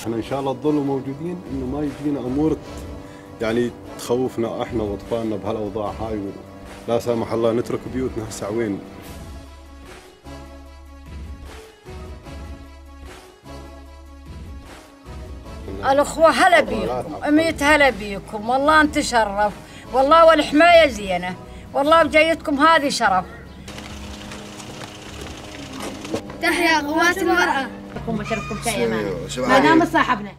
احنا ان شاء الله تظلوا موجودين، انه ما يجينا امور يعني تخوفنا احنا واطفالنا بهالاوضاع هاي، لا سامح الله نترك بيوتنا هسه وين. الأخوة هلا بيكم، 100 هلا بيكم، والله نتشرف، والله والحماية زينة، والله بجيتكم هذه شرف. تحيا قوات المرأة. بشرفكم شيء ما دام صاحبنا.